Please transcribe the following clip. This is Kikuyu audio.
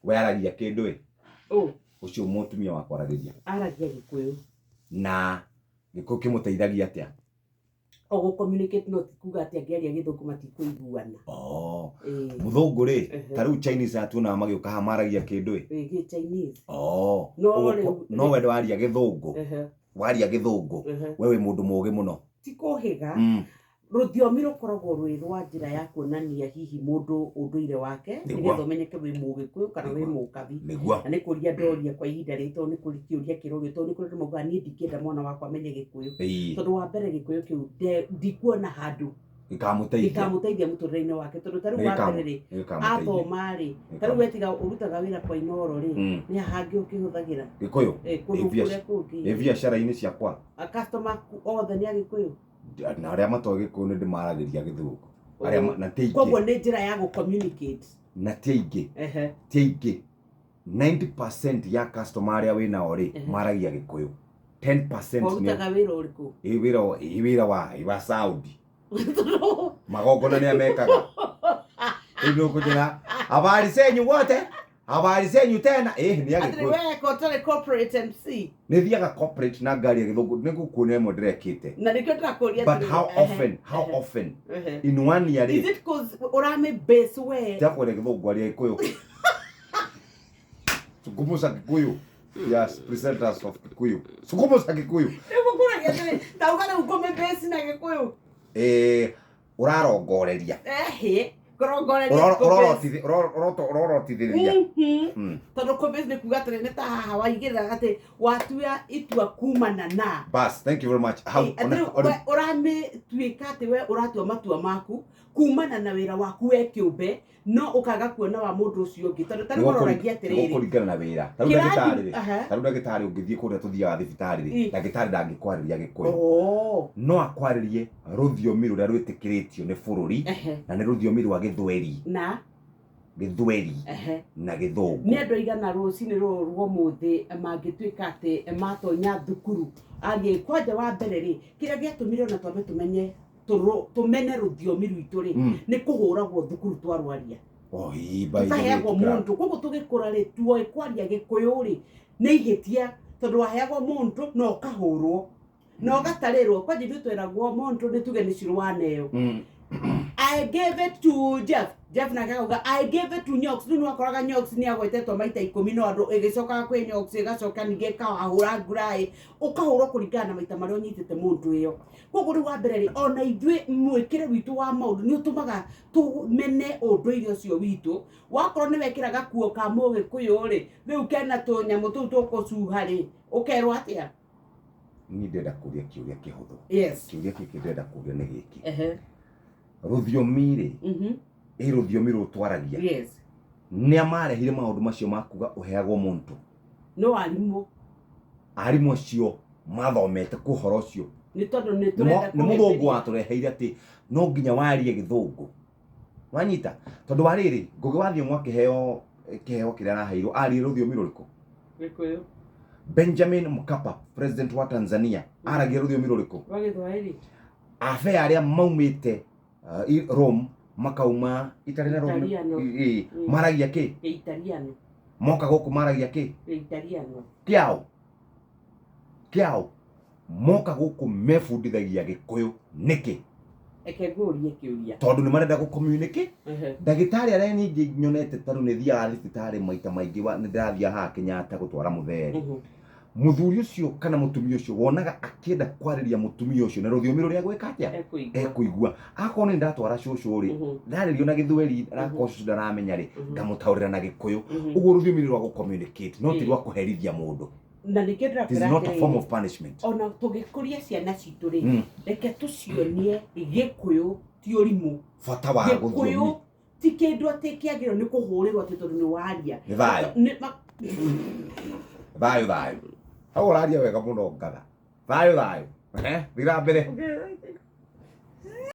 We aragia kĩndũ ĩ? Ũ? Ũcio mũtumia wa kwaragĩria. Aragia Gĩkũyũ. Na Gĩkũyũ kĩmũteithagia atĩa? O gũ communicate, no ti kuga atĩ angĩaria Gĩthũngũ matikũiguana. Oh. Ĩĩ. Mũthũngũ rĩ, Ehe. ta rĩu Chinese aya tuonaga magĩũka haha maragia kĩndũ ĩ? Ĩĩ, gĩ Chinese. Oh. No Ũguo rĩu- no we ndwaria Gĩthũngũ. Waria Gĩthũngũ. We wĩ mũndũ mũũgĩ mũno. Ti kũhĩga. Rũthiomi rũkoragwo rwĩ rwa njĩra ya kuonania hihi mũndũ ũndũire wake, nĩgetha ũmenyeke wĩ Mũgĩkũyũ kana wĩ Mũkabi. Na nĩ kũria ndoria kwa ihinda rĩrĩ, tondũ nĩ kũrĩ kĩũria kĩrorio, tondũ nĩ kũrĩ andũ maugaga niĩ ndingĩenda mwana wakwa amenye Gĩkũyũ. Tondũ wa mbere Gĩkũyũ kĩu ndikuona handũ Gĩkamũteithia. Gĩkamũteithia mũtũrĩre-inĩ wake, tondũ ta rĩu wa mbere rĩ, Gĩkamũteithia. athoma rĩ, ta rĩu we tiga ũrutaga wĩra kwa Inooro rĩ, nĩ ha hangĩ ũkĩhũthagĩra? Gĩkũyũ? Kũndũ Ĩ kũrĩa kũngĩ. Ĩ biacara-inĩ ciakwa. Customer aku othe nĩ Agĩkũyũ? Na arĩa matoĩ Gĩkũyũ nĩ ndĩmaragĩria Gĩthũngũ. Arĩa na ti aingĩ. Koguo nĩ njĩra ya gũ communicate. Na ti aingĩ. Ti aingĩ. 90% ya customer arĩa wĩ nao rĩ, maragia Gĩkũyũ. 10% nĩ Ũrutaga wĩra ũrĩkũ? Ĩ wĩra wa sound. Magongona nĩ amekaga. Rĩu nĩ ũkũnjĩra habari zenyu wote, habari zenyu tena. Ĩ nĩ Atĩrĩ Agĩkũyũ. we ko ũtarĩ corporate MC. Nĩ thiaga corporate na ngari ya Gĩthũngũ, nĩ ngũkuonia ĩmwe ndĩrekĩte. Na nĩkĩo ndĩrakũria But atĩrĩrĩ, how often, how often in one year Is rĩ, it 'cause ũramĩ base we? Ndirakwaria Gĩthũngũ, aria Gĩkũyũ. Zungumza Kikuyu. Yes, presenters of Kikuyu. Zungumza Kikuyu. Rĩu ngũkũragia atĩrĩ, tauga rĩu ngũmĩ base na Gĩkũyũ. Eh, ũrarongoreria. Ehe, kũrongoreria kũ base. Ũrorotithĩrĩria. Tondũ kũ base nĩ kuga atĩrĩ, nĩ ta haha waigĩrĩra atĩ watua itua kumana na. Bas, thank you very much. Hau, Ĩ, atĩrĩ, we ũramĩtuĩka atĩ we ũratua matua maku kumana na wĩra waku we kĩũmbe, no ũkaga kuona wa mũndũ ũcio ũngĩ, tondũ ta rĩu ũroragia atĩrĩrĩ, Gũkũringana na wĩra. Ta rĩu ndagĩtarĩ rĩ, ta rĩu ndagĩtarĩ ũngĩthiĩ kũrĩa tũthiaga thibitarĩ rĩ, ndagĩtarĩ ndangĩkwarĩria Gĩkũyũ. No akwarĩrie rũthiomi rũrĩa rwĩtĩkĩrĩtio nĩ bũrũri, na nĩ rũthiomi rwa Gĩthweri. Na Gĩthweri na Gĩthũngũ. Nĩ andũ aigana rũcinĩ rũrũ rwa ũmũthĩ mangĩtuĩka atĩ matonya thukuru arie? Kwanja wa mbere rĩ, kĩrĩa gĩatũmire ona twambe tũmenye tũmene rũthiomi rwitũ rĩ, nĩ kũhũragwo thukuru twarwaria. Oh, ii, by the way, tũkaheagwo mũndũ. Koguo tũgĩkũra rĩ, tuoĩ kwaria Gĩkũyũ rĩ nĩ ihĩtia, tondũ waheagwo mũndũ na ũkahũrwo na ũgatarĩrwo. Kwanja ithuĩ tweragwo mũndũ nĩ tuge nĩ cirũ waneo. "I gave it to Jeff." Jeff nake akauga, "I gave it to Nyox." Rĩu nĩwakoraga Nyox nĩ agwetetwo maita 10, no andũ ĩgĩcokaga kwĩ Nyox, ĩgacoka ningĩ ĩkahũra nguraĩ, ũkahũrwo kũringana na maita marĩa ũnyitĩte mũndũ ĩyo. Koguo rĩu wa mbere rĩ, ona ithuĩ mwĩkĩre witũ wa maũndũ nĩ ũtũmaga tũmene ũndũire ũcio witũ. Wakorwo nĩ wekĩra gakuo ka Mũgĩkũyũ rĩ, rĩu kena tũnyamũ tũu tũkũcuha rĩ, ũkerwo atĩa? Niĩ ndĩrenda kũria kĩũria kĩhũthũ. Yes. Kĩũria gĩkĩ ndĩrenda kũria nĩ gĩkĩ. Rũthiomi rĩ, ĩ rũthiomi rũrũ twaragia, nĩa marehire maũndũ macio ma kuga ũheagwo mũntũ? No arimũ. Arimũ acio mathomete kũ ũhoro ũcio? Nĩ tondũ nĩ tũrenda Nĩ mũthũngũ kũhĩmbĩria. Watũreheire atĩ no nginya warie Gĩthũngũ, wanyita? Tondũ wa rĩrĩ, Ngũgĩ wa Thiong'o akĩheo kĩheo kĩrĩa araheirwo, arie rũthiomi rũrĩkũ? Gĩkũyũ. Benjamin Mkapa, president wa Tanzania, aragia rũthiomi rũrĩkũ? Rwa Gĩthwaĩri. Abe arĩa maumĩte Rome, makauma Italy na Rome, Italiano. Ĩ, maragia kĩ? Gĩitaliano. Moka gũkũ maragia kĩ? Gĩitaliano. Kĩao kĩao. Moka gũkũ mebundithagia Gĩkũyũ nĩkĩ? Reke ngũrie kĩũria. Tondũ nĩ marenda gũ-communicate. Ndagĩtarĩ arĩa ningĩ nyonete, tarĩu nĩ thiaga thibitarĩ maita maingĩ, nĩ ndĩrathiaga haha Kenyatta gũtwara mũtheri. Mũthuri ũcio kana mũtumia ũcio wonaga akĩenda kwarĩria mũtumia ũcio na rũthiomi rũrĩa gwĩka atĩa? Ekũigua. Ekũigua. Akorwo nĩ ndatwara cũcũ rĩ, ndarĩrio na Gĩthweri, arakorwo cũcũ ndaramenya rĩ, ngamũtaũrĩra na Gĩkũyũ. Ũguo rũthiomi nĩ rwa gũ-communicate, no ti rwa kũherithia mũndũ. Na nĩkĩo It is ndĩrakwĩra not a form atĩrĩrĩ, of punishment. Ona tũgĩkũria ciana citũ rĩ, reke tũcionie Gĩkũyũ ti ũrimũ. Bata wa rũthiomi. Gĩkũyũ ti kĩndũ atĩ kĩagĩrĩirwo nĩ kũhũrĩrwo atĩ tondũ nĩ waria. Nĩ thayũ. Thayũ thayũ. Hau ũraria wega mũno, ngatha. Thayũ thayũ. Thiĩ na mbere.